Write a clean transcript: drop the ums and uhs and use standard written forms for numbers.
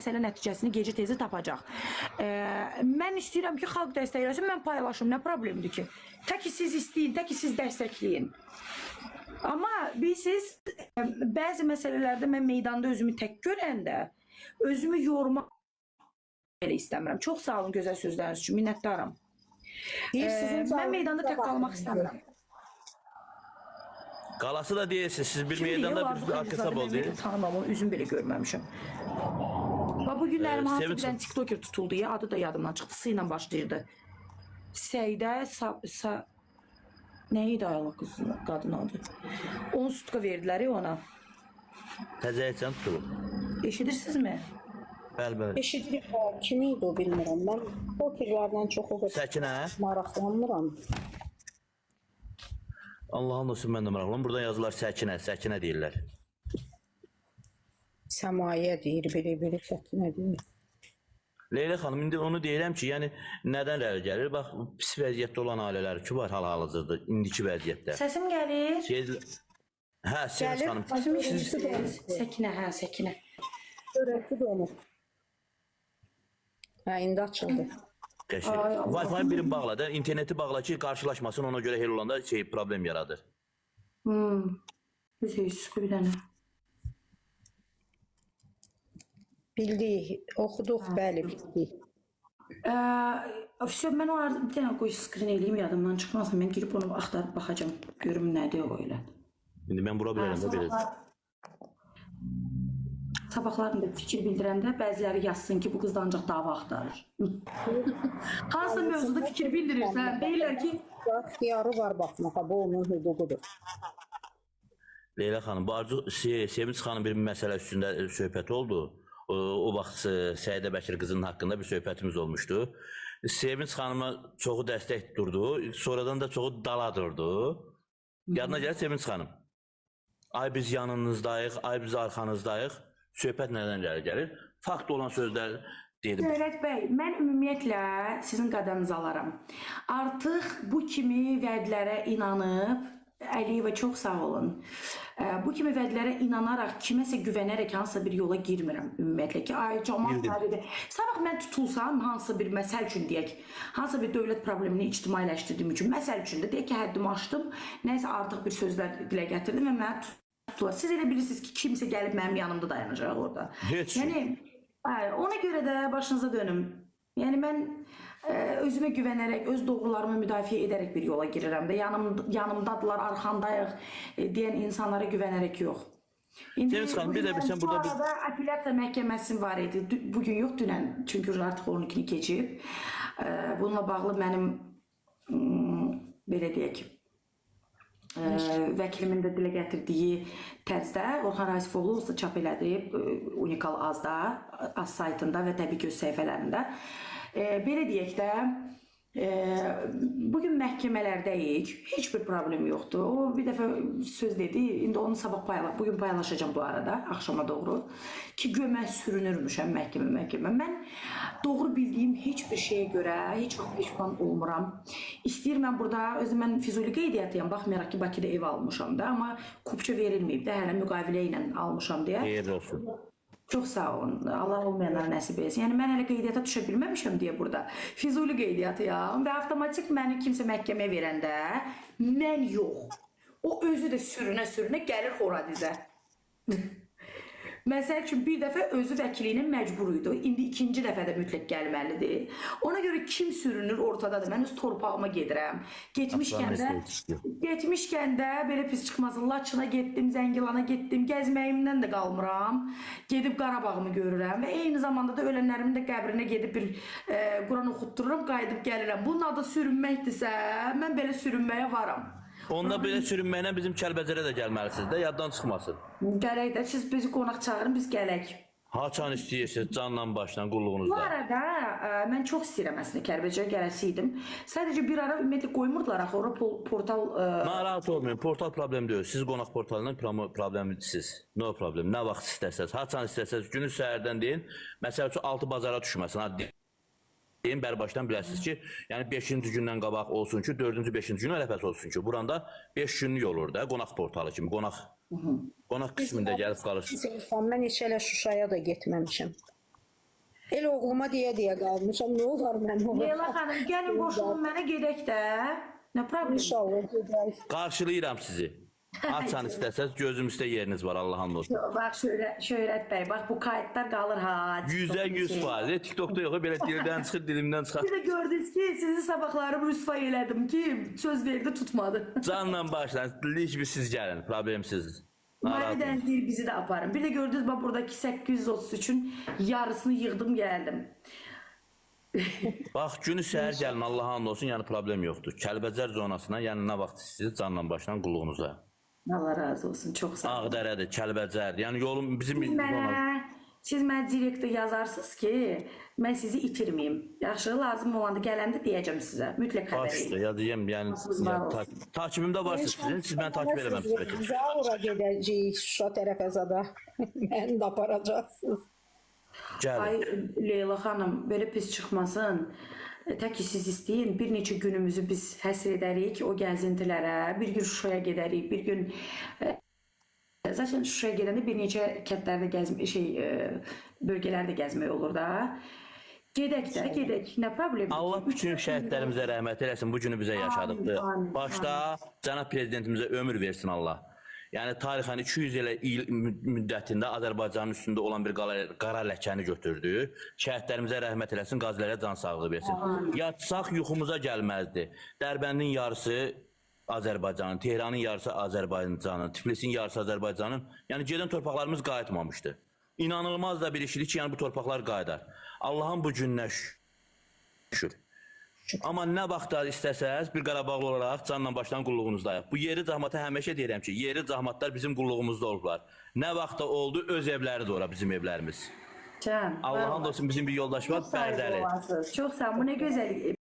Məsələ nəticəsini gecə tezi tapacaq. Mən istəyirəm ki, xalq dəstəkləsin, mən paylaşım, nə problemdir ki? Tək ki siz istəyin, tək ki siz dəstəkləyin. Amma bilirsiniz, bəzi məsələlərdə mən meydanda özümü tək görəndə özümü yormaq belə istəmirəm. Çox sağ olun gözəl sözləriniz üçün, minnətdaram. Deyir sizin Mən meydanda tək cavabınıza qalmaq baxın. istəmirəm. Qalası da deyirsiniz. Siz bir Kim deyir? meydanda Arzu bir arka Xəlilzadə, hesab mən oldu. ümumiyyətlə tanımam, onu üzüm belə görməmişəm. Bax bu günlərim hansı Sevinç- bir dənə TikToker tutuldu ya, adı da yadımdan çıxdı. S ilə başlayırdı. Səidə sa, sa nə idi ayaq qızın qadın adı? 10 sutka verdilər ya ona. Təzə tutulub. Eşidirsinizmi? Bəli, bəli. Eşidirik, hə, kim idi o bilmirəm. Mən pokerlərdən çox o qədər Səkinə. maraqlanmıram. Allahın olsun mən də maraqlanıram. Buradan yazırlar Səkinə, Səkinə deyirlər. Səmayə deyir, biri biri Səkinə deyir. Leyla xanım, indi onu deyirəm ki, yəni nədən irəli gəlir? Bax, pis vəziyyətdə olan ailələr ki var hal-hazırda, indiki vəziyyətdə. Səsim gəlir. Deyirlər- Hə, Sevinç Gəlir, xanım, başım siz eşitdi. Səkinə, hə, Səkinə. Öyrətdi də onu. Hə, indi açıldı. Qəşəng. Ay Allah. Wi-Fi birini bağla da, interneti bağla ki, qarşılaşmasın, ona görə hel olanda şey problem yaradır. Hmm. Üzeysiz bir dənə. Bildik, oxuduq, bəli, bildik. Vəsə mən o arada bir dənə qoy skrin eləyim yadımdan çıxmasın. Mən girib onu axtarıb baxacağam. Görüm nədir o elə. İndi mən bura bilərəm də belə. Sabahlar da fikir bildirəndə bəziləri yazsın ki, bu qız da ancaq dava axtarır. Hansı mövzuda fikir bildirirsən, deyirlər ki, İxtiyarı var baxmağa, bu onun hüququdur. Leyla xanım, bu Arzu Sevinç xanım bir məsələ üstündə söhbət oldu. O vaxt Səidə Bəkir qızının haqqında bir söhbətimiz olmuşdu. Sevinç xanıma çoxu dəstək durdu, sonradan da çoxu dala durdu. Yadına gəlir Sevinç xanım. Ay biz yanınızdayıq, ay biz arxanızdayıq. Söhbət nədən irəli gəlir? Fakt olan sözlər dedim. Dövlət bəy, mən ümumiyyətlə sizin qadanızı alaram. Artıq bu kimi vədlərə inanıb, Əliyeva çox sağ olun. Bu kimi vədlərə inanaraq, kiməsə güvənərək hansısa bir yola girmirəm ümumiyyətlə ki, ay camaat Bildim. nədir? Sabah mən tutulsam hansısa bir məsəl üçün deyək, hansısa bir dövlət problemini ictimailəşdirdiyim üçün, məsəl üçün də deyək ki, həddimi aşdım, nəsə artıq bir sözlər dilə gətirdim və məni tutdular. Siz elə bilirsiniz ki, kimsə gəlib mənim yanımda dayanacaq orada. Heç. Yəni hə, ona görə də başınıza dönüm. Yəni mən özümə güvənərək, öz doğrularımı müdafiə edərək bir yola girirəm də. Yanımdadılar, arxandayıq deyən insanlara güvənərək yox. İndi Sevinç xanım, bir də bugün bilirsən, burada bu arada apellyasiya məhkəməsi var idi. Bugün yox, dünən. Çünki artıq 12-ni keçib. Bununla bağlı mənim belə deyək, vəkilimin də dilə gətirdiyi tərzdə Orxan Rasifoğlu onsuz da çap elədi Unikal Azda, Az saytında və təbii ki öz səhifələrində. Belə deyək də, bugün məhkəmələrdəyik. Heç bir problem yoxdur. O bir dəfə söz dedi. İndi onu sabah bugün paylaşacağam bu arada, axşama doğru. Ki güya mən sürünürmüşəm məhkəmə. Mən doğru bildiyim heç bir şeyə görə heç vaxt peşman olmuram. İstəyir mən burada özüm mən Füzuli qeydiyyatıyam. Baxmayaraq ki, Bakıda ev almışam da, amma kupça verilməyib də, hələ müqavilə ilə almışam deyə. Xeyir olsun. Çox sağ olun. Allah olmayanlara nəsib etsin. Yəni mən hələ qeydiyyata düşə bilməmişəm deyə burada. Füzuli qeydiyyatıyam və avtomatik məni kimsə məhkəməyə verəndə mən yox. O özü də sürünə-sürünə gəlir Horadizə. Məsəl üçün bir dəfə özü vəkili ilə məcbur idi. İndi ikinci dəfə də mütləq gəlməlidir. Ona görə kim sürünür ortadadır. Mən öz torpağıma gedirəm. Getmişkən də Getmişkən də belə pis çıxmasın. Laçına getdim, Zəngilana getdim, gəzməyimdən də qalmıram. Gedib Qarabağımı görürəm və eyni zamanda da ölənlərimin də qəbrinə gedib bir Quran oxutdururam, qayıdıb gəlirəm. Bunun adı sürünməkdirsə, mən belə sürünməyə varam. Onda belə sürünməklə bizim Kəlbəcərə də gəlməlisiniz də, yaddan çıxmasın. Gələk də siz bizi qonaq çağırın, biz gələk. Haçan istəyirsiniz, canla başla Bu qulluğunuzda. arada mən çox istəyirəm əslində Kəlbəcərə gələsiydim. Sadəcə bir ara ümumiyyətlə qoymurdular axı ora portal Narahat olmayın, portal problem deyil. Siz qonaq portalından problemsiz. No problem. Nə vaxt istəsəz, haçan istəsəz, günü səhərdən deyin. Məsəl üçün 6 bazara düşməsin. Ha, deyin bərbaşdan biləsiniz ki, yəni 5-ci gündən qabaq olsun ki, 4-cü, 5-ci gün ərəfəsi olsun ki, buranda 5 günlük olur da qonaq portalı kimi, qonaq qismində gəlib qalırsınız. Mən heç hələ Şuşaya da getməmişəm. Elə oğluma deyə-deyə qalmışam. Nə olar mən ora? Leyla xanım, gəlin qoşulun mənə gedək də. Nə problem? İnşallah gedək. Qarşılayıram sizi. Açan istəsəz gözüm üstə yeriniz var Allah hamd olsun. Bax Şöhrət bəy, bax bu kayıtlar qalır ha. 100%. TikTokda yox, belə dildən çıxır, dilimdən çıxar. Bir də gördünüz ki, sizi sabahları rüsvay elədim ki, söz verdi tutmadı. Canla başla. Lik bir siz gəlin, problemsiz. Məni Narahat də olmayın. deyir bizi də aparın. Bir də gördünüz bax buradakı 833-ün yarısını yığdım gəldim. Bax günü səhər gəlin, Allah hamd olsun, yəni problem yoxdur. Kəlbəcər zonasına, yəni nə vaxt istəyirsiniz canla başla qulluğunuza. Allah razı olsun. Çox sağ olun. Ağdərədir, Kəlbəcər. Yəni yolum bizim Siz mənə siz mənə direktə yazarsınız ki, mən sizi itirməyim. Yaxşı, lazım olanda gələndə deyəcəm sizə. Mütləq xəbər Baş üstə, edin. ya deyim, yəni, Başınız var yəni olsun. takibimdə varsınız sizin, siz məni takib eləməmisiniz bəlkə. Zaura gedəcəyik Şuşa tərəfə zada. Məni də aparacaqsınız. Gəlin. Ay Leyla xanım, belə pis çıxmasın. Tək ki siz istəyin, bir neçə günümüzü biz həsr edərik o gəzintilərə. Bir gün Şuşaya gedərik, bir gün zaten Şuşaya gedəndə bir neçə kəndlərdə gəzmə şey bölgələrdə gəzmək olur da. Gedək də, gedək. Nə problemi? Allah bütün şəhidlərimizə rəhmət eləsin. Bu günü bizə yaşadıbdı. Amin, amin, Başda cənab prezidentimizə ömür versin Allah. Yəni tarixən 200 elə il müddətində Azərbaycanın üstündə olan bir qara ləkəni götürdü. Şəhidlərimizə rəhmət eləsin, qazilərə can sağlığı versin. Yatsaq yuxumuza gəlməzdi. Dərbəndin yarısı Azərbaycanın, Tehranın yarısı Azərbaycanın, Tiflisin yarısı Azərbaycanın. Yəni gedən torpaqlarımız qayıtmamışdı. İnanılmaz da bir iş idi ki, yəni bu torpaqlar qayıdar. Allahın bu gününə şükür. Amma nə vaxt da istəsəz bir Qarabağlı olaraq canla başdan qulluğunuzdayıq. Bu yeri cəmaata həmişə deyirəm ki, yeri cəmaatlar bizim qulluğumuzda olublar. Nə vaxt da oldu öz evləri də ora bizim evlərimiz. Can, Allahın olsun bizim bir yoldaş var, Çox sağ Bərdəli. olasınız. Çox sağ olun. Bu nə gözəl